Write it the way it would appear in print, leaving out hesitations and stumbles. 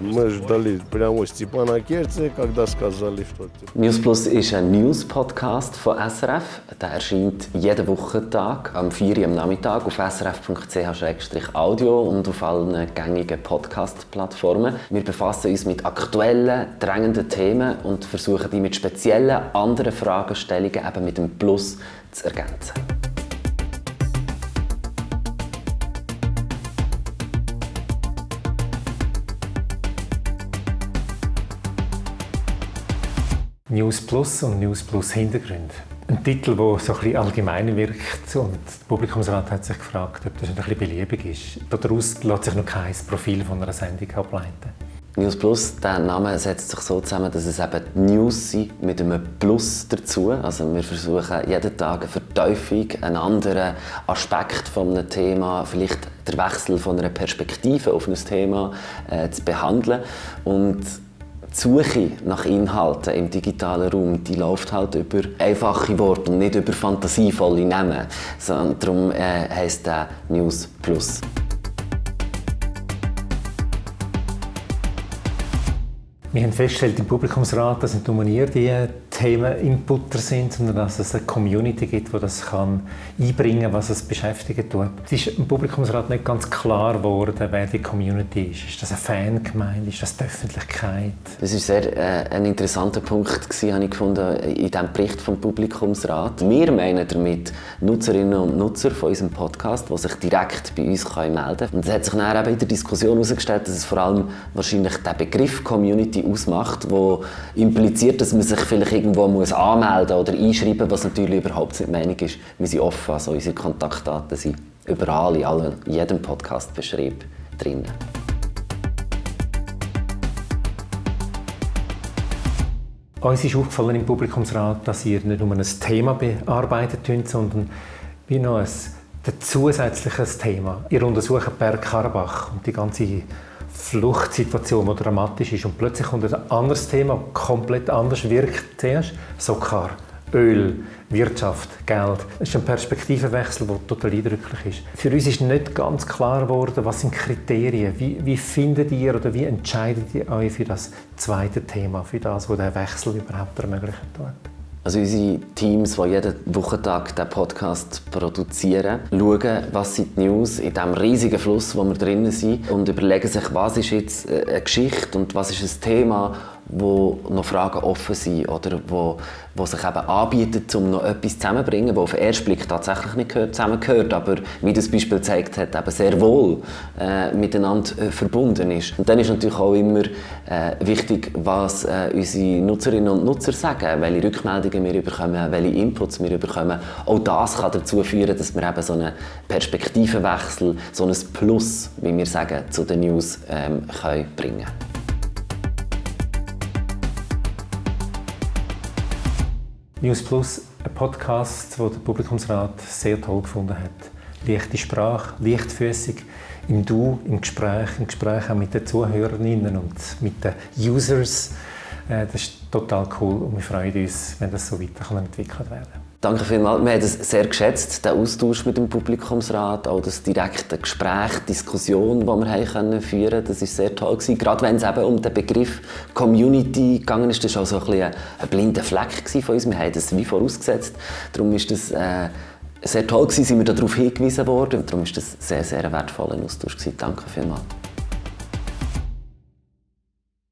Мы ждали прямо Степана Керца, когда сказали, что... News Plus ist ein News-Podcast von SRF. Der erscheint jeden Wochentag am 4 Uhr am Nachmittag auf srf.ch/audio und auf allen gängigen Podcast-Plattformen. Wir befassen uns mit aktuellen, drängenden Themen und versuchen die mit speziellen, anderen Fragestellungen eben mit dem Plus zu ergänzen. News Plus und News Plus Hintergrund. Ein Titel, der so ein bisschen allgemein wirkt und der Publikumsrat hat sich gefragt, ob das ein bisschen beliebig ist. Daraus lässt sich noch kein Profil von einer Sendung ableiten. News Plus, der Name setzt sich so zusammen, dass es eben News sind mit einem Plus dazu. Also wir versuchen jeden Tag eine Vertiefung, einen anderen Aspekt von einem Thema, vielleicht der Wechsel von einer Perspektive auf ein Thema zu behandeln. Und die Suche nach Inhalten im digitalen Raum, die läuft halt über einfache Worte und nicht über fantasievolle Namen. Darum heisst der News Plus. Wir haben festgestellt im Publikumsrat, dass nicht nur ihr die Themen-Inputter sind, sondern dass es eine Community gibt, die das einbringen kann, was es beschäftigen tut. Es ist im Publikumsrat nicht ganz klar geworden, wer die Community ist. Ist das eine Fangemeinde? Ist das die Öffentlichkeit? Das war sehr ein interessanter Punkt, habe ich gefunden, in diesem Bericht vom Publikumsrat. Wir meinen damit Nutzerinnen und Nutzer von unserem Podcast, die sich direkt bei uns melden können. Und es hat sich dann eben in der Diskussion herausgestellt, dass es vor allem wahrscheinlich der Begriff Community ausmacht, der impliziert, dass man sich vielleicht irgendwo anmelden oder einschreiben muss, was natürlich überhaupt nicht Meinung ist. Wir sind offen, also unsere Kontaktdaten sind überall, in jedem Podcast-Beschrieb drin. Uns ist aufgefallen im Publikumsrat, dass ihr nicht nur ein Thema bearbeitet, sondern wie noch ein zusätzliches Thema. Ihr untersucht Bergkarabach und die ganze Fluchtsituation, die dramatisch ist. Und plötzlich kommt ein anderes Thema, das komplett anders wirkt zuerst. Sogar Öl, Wirtschaft, Geld. Das ist ein Perspektivenwechsel, der total eindrücklich ist. Für uns ist nicht ganz klar geworden, was sind Kriterien. Wie findet ihr oder wie entscheidet ihr euch für das zweite Thema, für das, was den Wechsel überhaupt ermöglichen tut? Also unsere Teams, die jeden Wochentag diesen Podcast produzieren, schauen, was sind die News in diesem riesigen Fluss, wo wir drinnen sind, und überlegen sich, was ist jetzt eine Geschichte und was ist ein Thema, wo noch Fragen offen sind oder wo sich eben anbietet, um noch etwas zusammenzubringen, das auf den ersten Blick tatsächlich nicht zusammengehört, aber wie das Beispiel gezeigt hat, eben sehr wohl miteinander verbunden ist. Und dann ist natürlich auch immer wichtig, was unsere Nutzerinnen und Nutzer sagen, welche Rückmeldungen wir bekommen, welche Inputs wir bekommen. Auch das kann dazu führen, dass wir eben so einen Perspektivenwechsel, so ein Plus, wie wir sagen, zu den News können bringen. News Plus, ein Podcast, den der Publikumsrat sehr toll gefunden hat. Leichte Sprache, leichtfüßig, im Du, im Gespräch auch mit den Zuhörerinnen und mit den Users. Das ist total cool und wir freuen uns, wenn das so weiter entwickelt werden kann. Danke vielmals. Wir haben es sehr geschätzt, den Austausch mit dem Publikumsrat, auch das direkte Gespräch, die Diskussion, die wir führen konnten. Das war sehr toll. Gerade wenn es eben um den Begriff Community ging, ist das auch so ein blinder Fleck von uns. Wir haben das wie vorausgesetzt. Darum ist das sehr toll, sind wir darauf hingewiesen worden. Darum war das sehr, sehr wertvoller Austausch. Danke vielmals.